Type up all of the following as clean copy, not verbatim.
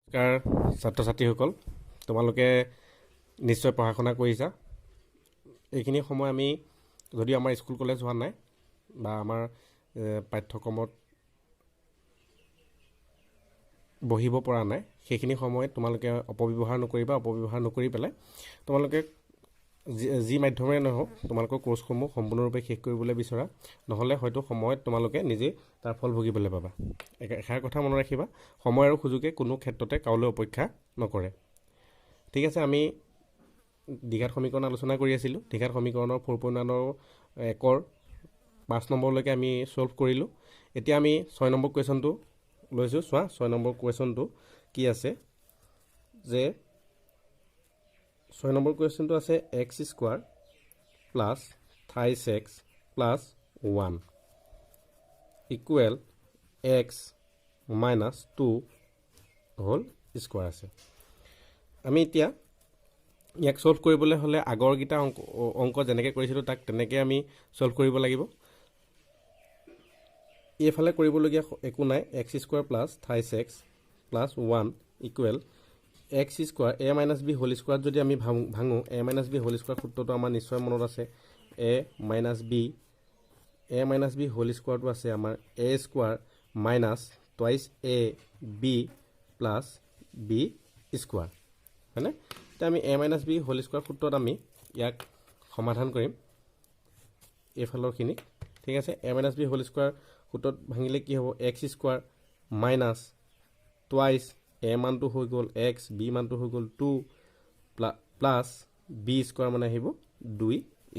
নমস্কাৰ ছাত্ৰ ছাত্ৰীসকল, তোমালোকে নিশ্চয় পঢ়া শুনা কৰিছা। এইখিনি সময় আমি যদিও আমাৰ স্কুল কলেজ হোৱা নাই বা আমাৰ পাঠ্যক্ৰমত বহিব পৰা নাই, সেইখিনি সময়ত তোমালোকে অপব্যৱহাৰ নকৰিবা। অপব্যৱহাৰ নকৰি পেলাই তোমালোকে যি যি মাধ্যমেৰে নহওক তোমালোকৰ কোৰ্চসমূহ সম্পূৰ্ণৰূপে শেষ কৰিবলৈ বিচৰা। নহ'লে হয়তো সময়ত তোমালোকে নিজেই তাৰ ফল ভুগিবলৈ পাবা। এষাৰ কথা মনত ৰাখিবা, সময় আৰু সুযোগে কোনো ক্ষেত্ৰতে কাৰোলৈ অপেক্ষা নকৰে। ঠিক আছে, আমি দ্বিঘাত সমীকৰণ আলোচনা কৰি আছিলোঁ। দ্বিঘাত সমীকৰণৰ 4.1ৰ 1ৰ 5 নম্বৰলৈকে আমি ছল্ভ কৰিলোঁ। এতিয়া আমি 6 নম্বৰ কুৱেশ্যনটো লৈছোঁ। চোৱা, 6 নম্বৰ কুৱেশ্যনটো কি আছে যে 6 নম্বৰ কুৱেশ্যনটো আছে x square plus thrice x plus 1 equal x minus 2 whole square আছে। আমি এতিয়া ইয়াক ছল্ভ কৰিবলৈ হ'লে আগৰকেইটা অংক যেনেকৈ কৰিছিলোঁ, তাক তেনেকৈ আমি ছল্ভ কৰিব লাগিব। এইফালে কৰিবলগীয়া একো নাই। X square plus thrice x plus 1 equal x square, a minus b whole স্কোৱাৰত যদি আমি ভাঙো, a minus b whole square সূত্ৰটো আমাৰ নিশ্চয় মনত আছে। A minus b whole স্কোৱাৰটো আছে আমাৰ a square minus twice a b plus b square, হয়নে? এতিয়া আমি a minus b whole square সূত্ৰত আমি ইয়াক সমাধান কৰিম এইফালৰখিনি। ঠিক আছে, a minus b whole square সূত্ৰত ভাঙিলে কি হ'ব? X square minus twice a মানটো হৈ গ'ল এক্স, বি মানটো হৈ গ'ল টু, প্লাছ বি স্কোৱাৰ মানে আহিব দুই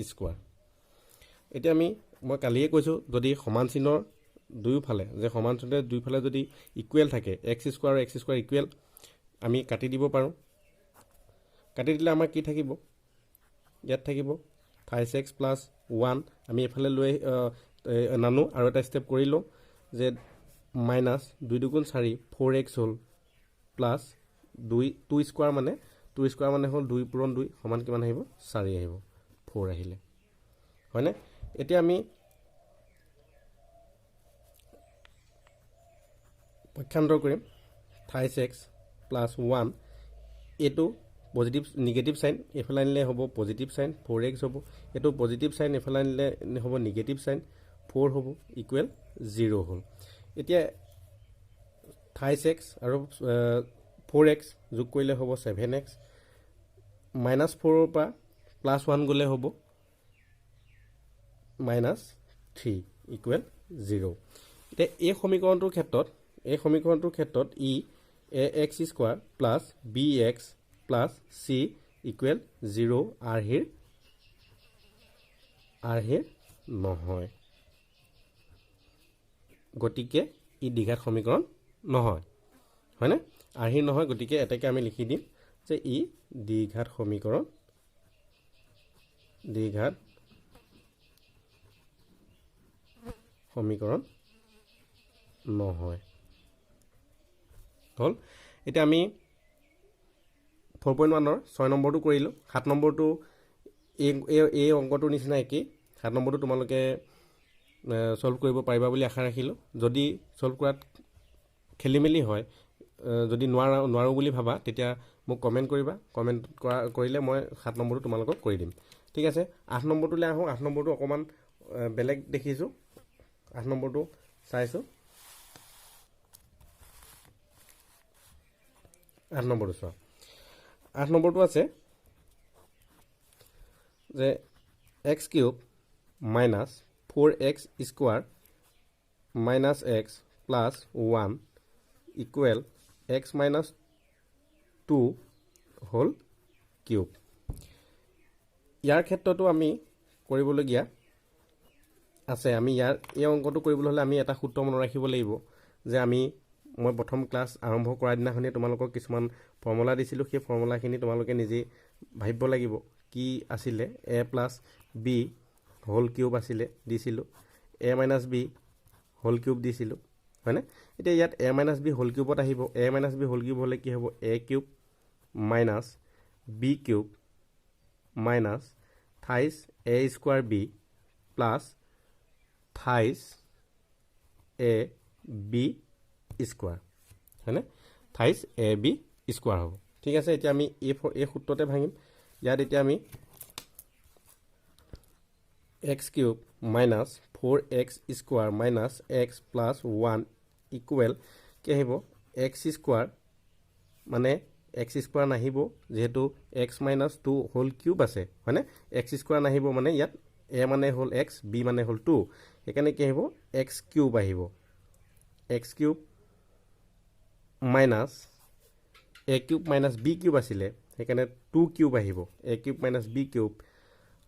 স্কোৱাৰ। এতিয়া আমি মই কালিয়ে কৈছোঁ, যদি সমান চিহ্নৰ দুয়োফালে যে সমান চিহ্নৰ দুয়োফালে যদি ইকুৱেল থাকে, এক্স স্কোৱাৰ আৰু এক্স স্কোৱাৰ ইকুৱেল, আমি কাটি দিব পাৰোঁ। কাটি দিলে আমাৰ কি থাকিব? ইয়াত থাকিব থ্ৰাইছ এক্স প্লাছ ওৱান। আমি এইফালে লৈ নানো, আৰু এটা ষ্টেপ কৰি লওঁ যে মাইনাছ দুই দুগুণ চাৰি, ফ'ৰ এক্স হ'ল, প্লাছ দুই, টু স্কোৱাৰ মানে হ'ল দুই পূৰণ দুই সমান কিমান আহিব? চাৰি আহিব, ফ'ৰ আহিলে, হয়নে? এতিয়া আমি পক্ষান্তৰ কৰিম। থ্ৰাইছ এক্স প্লাছ ওৱান, এইটো পজিটিভ নিগেটিভ চাইন এইফালে আনিলে হ'ব পজিটিভ চাইন, ফ'ৰ এক্স হ'ব। এইটো পজিটিভ চাইন এইফালে আনিলে হ'ব নিগেটিভ চাইন, ফ'ৰ হ'ব, ইকুৱেল জিৰ' হ'ল। এতিয়া থ্ৰাইছ এক্স আৰু ফ'ৰ এক্স যোগ কৰিলে হ'ব ছেভেন এক্স, মাইনাছ ফ'ৰৰ পৰা প্লাছ ওৱান গ'লে হ'ব মাইনাছ থ্ৰী, ইকুৱেল জিৰ'। এতিয়া এই সমীকৰণটোৰ ক্ষেত্ৰত ই a x square plus b x plus c equal zero আৰ্হিৰ নহয়, গতিকে ই দ্বিঘাত সমীকৰণ নহয়, হয়নে? আৰ্হিৰ নহয়, গতিকে এতেকে আমি লিখি দিম যে ই দ্বিঘাত সমীকৰণ নহয়। হ'ল। এতিয়া আমি 4.1ৰ 6 নম্বৰটো কৰিলোঁ। 7 নম্বৰটো এই অংকটোৰ নিচিনা একেই। 7 নম্বৰটো তোমালোকে ছল্ভ কৰিব পাৰিবা বুলি আশা ৰাখিলোঁ। যদি ছল্ভ কৰাত খেলি মেলি হয়, যদি নোৱাৰা, নোৱাৰোঁ বুলি ভাবা, তেতিয়া মোক কমেণ্ট কৰিবা। কমেণ্ট কৰিলে মই 7 নম্বৰটো তোমালোকক কৰি দিম। ঠিক আছে, 8 নম্বৰটোলৈ আহোঁ। 8 নম্বৰটো অকণমান বেলেগ দেখিছোঁ। 8 নম্বৰটো চাইছোঁ। 8 নম্বৰটো চোৱা। 8 নম্বৰটো আছে যে x cube minus 4 x square minus x plus 1 equal x minus 2 whole cube। ইয়াৰ ক্ষেত্ৰতো আমি কৰিবলগীয়া আছে। আমি এই অংকটো কৰিবলৈ হ'লে আমি এটা সূত্ৰ মনত ৰাখিব লাগিব যে মই প্ৰথম ক্লাছ আৰম্ভ কৰাৰ দিনাখনেই তোমালোকক কিছুমান ফৰ্মুলা দিছিলোঁ। সেই ফৰ্মুলাখিনি তোমালোকে নিজেই ভাবিব লাগিব কি আছিলে। A plus b whole cube আছিলে, দিছিলোঁ। A minus b whole cube দিছিলোঁ, হয়নে? এতিয়া ইয়াত এ মাইনাছ বি হোল কিউবত আহিব। A minus b whole cube হ'লে কি হ'ব? A cube minus b cube minus thrice a square b plus thrice a b square, হয়নে? থাইছ এ বি স্কোৱাৰ হ'ব। ঠিক আছে, এতিয়া আমি এই সূত্ৰতে ভাঙিম। ইয়াত এতিয়া আমি x cube minus four x square minus x plus one equal কি আহিব? এক্স স্কোৱাৰ, মানে এক্স স্কোৱাৰ নাহিব, যিহেতু x minus two whole cube আছে, হয়নে? এক্স স্কোৱাৰ নাহিব, মানে ইয়াত এ মানে হ'ল এক্স, বি মানে হ'ল টু। সেইকাৰণে কি আহিব? এক্স কিউব আহিব। X cube minus a cube minus b cube আছিলে, সেইকাৰণে টু কিউব আহিব। A cube minus b cube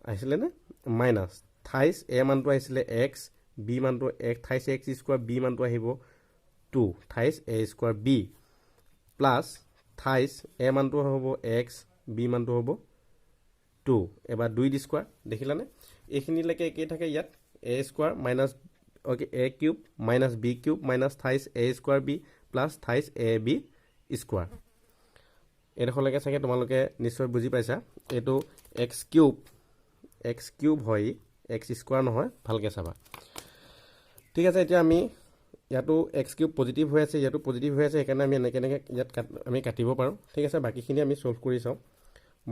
আহিছিলেনে? Minus থাইছ এ মানটো আহিছিলে এক্স, বি মানটো এক, থাইছ এক্স স্কোৱাৰ, বি মানটো আহিব two, thrice a square b plus thrice a মানটো হ'ব এক্স, বি মানটো হ'ব টু, এবাৰ দুই দি স্কোৱাৰ। দেখিলানে? এইখিনিলৈকে একেই থাকে। ইয়াত a square minus, okay, a cube minus b cube minus thrice a square b plus thrice a b square. এইডোখৰলৈকে চাগে তোমালোকে নিশ্চয় বুজি পাইছা। এইটো এক্স কিউব, এক্স কিউব হয়, এক্স স্কোৱাৰ নহয়, ভালকৈ চাবা। ঠিক আছে, এতিয়া আমি ইয়াতো এক্স কিউব পজিটিভ হৈ আছে, ইয়াতো পজিটিভ হৈ আছে, সেইকাৰণে আমি এনেকৈ এনেকৈ ইয়াত আমি কাটিব পাৰোঁ। ঠিক আছে, বাকীখিনি আমি ছল্ভ কৰি চাওঁ।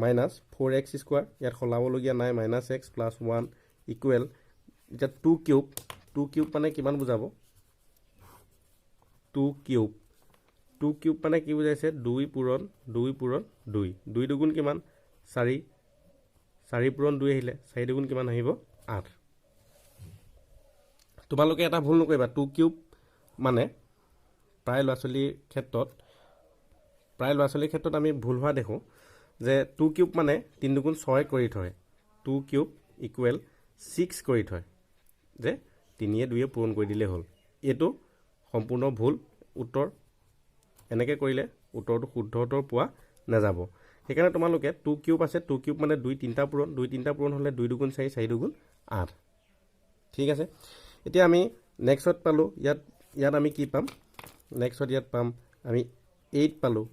মাইনাছ ফ'ৰ এক্স স্কোৱাৰ, ইয়াত সলাবলগীয়া নাই, minus x plus one equal এতিয়া টু কিউব। টু কিউব মানে কিমান বুজাব? টু কিউব, টু কিউব মানে কি বুজাইছে? দুই পূৰণ দুই পূৰণ দুই। দুই দুগুণ কিমান? চাৰি। চাৰি পূৰণ দুই আহিলে চাৰি দুগুণ কিমান আহিব? আঠ। তোমালোকে এটা ভুল নকৰিবা। টু কিউব মানে প্ৰায় ল'ৰা ছোৱালীৰ ক্ষেত্ৰত আমি ভুল হোৱা দেখোঁ যে টু কিউব মানে তিনি দুগুণ ছয় কৰি থয়, টু কিউব ইকুৱেল ছিক্স কৰি থয়, যে তিনিয়ে দুয়ে পূৰণ কৰি দিলেই হ'ল। এইটো সম্পূৰ্ণ ভুল উত্তৰ। এনেকৈ কৰিলে উত্তৰটো শুদ্ধ উত্তৰ পোৱা নাযাব। সেইকাৰণে তোমালোকে টু কিউব আছে, টু কিউব মানে দুই তিনিটা পূৰণ, দুই তিনিটা পূৰণ হ'লে দুই দুগুণ চাৰি, চাৰি দুগুণ আঠ। ঠিক আছে, এতিয়া আমি নেক্সট পালোঁ। ইয়াত আমি কি পাম? নেক্সট ইয়াত পাম আমি এইট পালোঁ,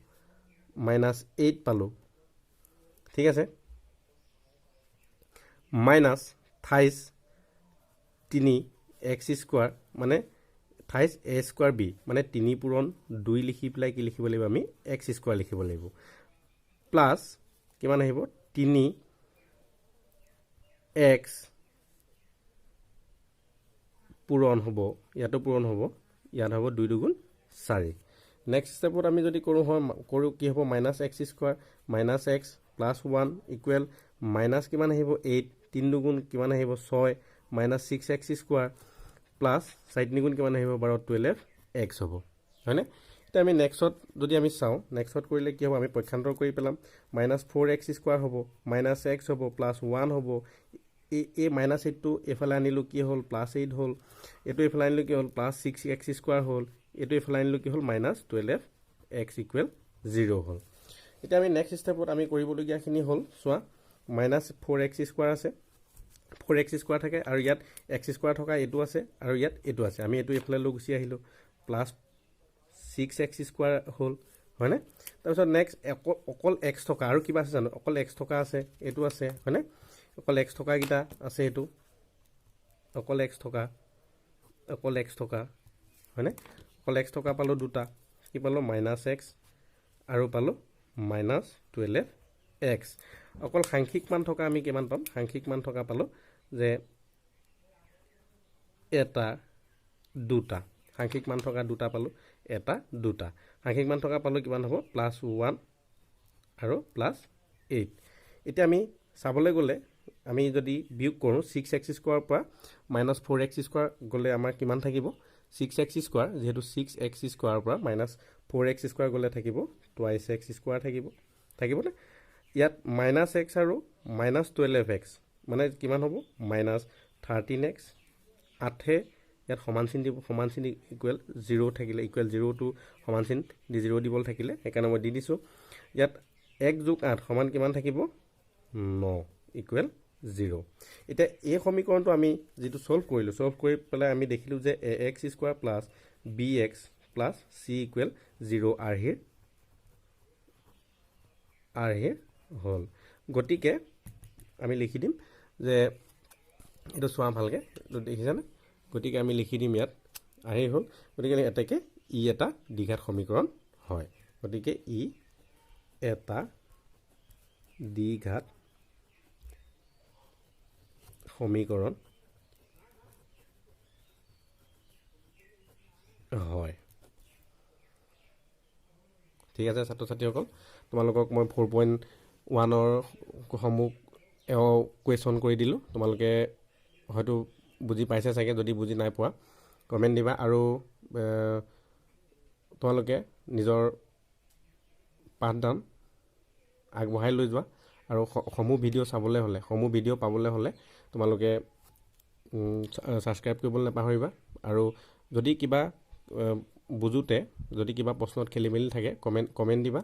মাইনাছ এইট পালোঁ। ঠিক আছে, মাইনাছ থাইছ তিনি এক্স স্কোৱাৰ, মানে থাইছ এ স্কোৱাৰ বি, মানে তিনি পূৰণ দুই লিখি পেলাই কি লিখিব লাগিব আমি? এক্স স্কোৱাৰ লিখিব লাগিব। প্লাছ কিমান আহিব? তিনি এক্স পূৰণ হ'ব, ইয়াতো পূৰণ হ'ব, ইয়াত হ'ব দুই দুগুণ চাৰি। নেক্সট ষ্টেপত আমি যদি কৰোঁ হয় কৰোঁ, কি হ'ব? Minus x square minus x plus one equal minus কিমান আহিব? এইট। তিনি দুগুণ কিমান আহিব? ছয়। Minus six x square plus চাৰি তিনি গুণ কিমান আহিব? 12, 12 এক্স হ'ব, হয়নে? এতিয়া আমি নেক্সট যদি আমি চাওঁ, নেক্সট কৰিলে কি হ'ব? আমি পক্ষান্তৰ কৰি পেলাম। মাইনাছ ফ'ৰ এক্স স্কোৱাৰ হ'ব, মাইনাছ এক্স হ'ব, প্লাছ ওৱান হ'ব। এই মাইনাছ এইটটো এইফালে আনিলোঁ, কি হ'ল? প্লাছ এইট হ'ল। এইটো এইফালে আনিলোঁ, কি হ'ল? প্লাছ ছিক্স এক্স স্কোৱাৰ হ'ল। এইটো এইফালে আনিলোঁ, কি হ'ল? Minus 12 x equal zero হ'ল। এতিয়া আমি নেক্সট ষ্টেপত আমি কৰিবলগীয়াখিনি হ'ল, চোৱা, মাইনাছ ফ'ৰ এক্স স্কোৱাৰ আছে, ফ'ৰ এক্স স্কোৱাৰ থাকে আৰু ইয়াত এক্স স্কোৱাৰ থকা এইটো আছে আৰু ইয়াত এইটো আছে। আমি এইটো এইফালে লৈ গুচি আহিলোঁ, প্লাছ ছিক্স এক্স স্কোৱাৰ হ'ল, হয়নে? তাৰপিছত নেক্সট অকল এক্স থকা আৰু কিবা আছে জানো? অকল এক্স থকা আছে, এইটো আছে, হয়নে? অকল এক্স থকাকেইটা আছে, এইটো অকল এক্স থকা, অকল এক্স থকা, হয়নে? অকল এক্স থকা পালোঁ দুটা। কি পালোঁ? মাইনাছ এক্স আৰু পালোঁ মাইনাছ 12 এক্স। অকল সাংখ্যিক মান থকা আমি কিমান পাম? সাংখ্যিক মান থকা পালোঁ যে এটা দুটা, সাংখ্যিক মান থকা দুটা পালোঁ, এটা দুটা সাংখ্যিক মান থকা পালোঁ। কিমান হ'ব? প্লাছ ওৱান আৰু প্লাছ এইট। এতিয়া আমি চাবলৈ গ'লে আমি যদি বিয়োগ কৰোঁ, ছিক্স এক্স স্কোৱাৰৰ পৰা মাইনাছ ফ'ৰ এক্স স্কোৱাৰ গ'লে আমাৰ কিমান থাকিব? ছিক্স এক্স স্কোৱাৰ, যিহেতু ছিক্স এক্স স্কোৱাৰৰ পৰা মাইনাছ ফ'ৰ এক্স স্কোৱাৰ গ'লে থাকিব টুৱাইছ এক্স স্কোৱাৰ থাকিব, থাকিবনে? ইয়াত মাইনাছ এক্স আৰু মাইনাছ 12 এক্স মানে কিমান হ'ব? Minus 13 x. আঠে ইয়াত সমান চিন দিব, সমান চিন ইকুৱেল জিৰ' থাকিলে, ইকুৱেল জিৰ'টো সমান চিন দি জিৰ' দিবলৈ থাকিলে, সেইকাৰণে মই দি দিছোঁ। ইয়াত এক যোগ আঠ সমান কিমান থাকিব? ন ইকুৱেল জিৰ'। এতিয়া এই সমীকৰণটো আমি যিটো ছল্ভ কৰিলোঁ, ছল্ভ কৰি পেলাই আমি দেখিলোঁ যে a x square plus b x plus c equal zero আৰ্হিৰ হ'ল। গতিকে আমি লিখি দিম যে এইটো চোৱা ভালকৈ, এইটো দেখিছানে? গতিকে আমি লিখি দিম ইয়াত আৰ্হি হ'ল, গতিকে এতেকে ই এটা দ্বিঘাত সমীকৰণ হয়। গতিকে ই এটা দ্বিঘাত সমীকৰণ হয়। ঠিক আছে ছাত্ৰ ছাত্ৰীসকল, তোমালোকক মই 4.1ৰ সমূহ কুৱেশ্যন কৰি দিলোঁ। তোমালোকে হয়তো বুজি পাইছে চাগে, যদি বুজি নাই পোৱা কমেণ্ট দিবা আৰু তোমালোকে নিজৰ পাঠদান আগবঢ়াই লৈ যোৱা। আৰু সমূহ ভিডিঅ' চাবলৈ হ'লে, সমূহ ভিডিঅ' পাবলৈ হ'লে তোমালোকে ছাবস্ক্ৰাইব কৰিবলৈ নাপাহৰিবা। আৰু যদি কিবা বুজোতে যদি কিবা প্ৰশ্নত খেলি মেলি থাকে কমেণ্ট দিবা।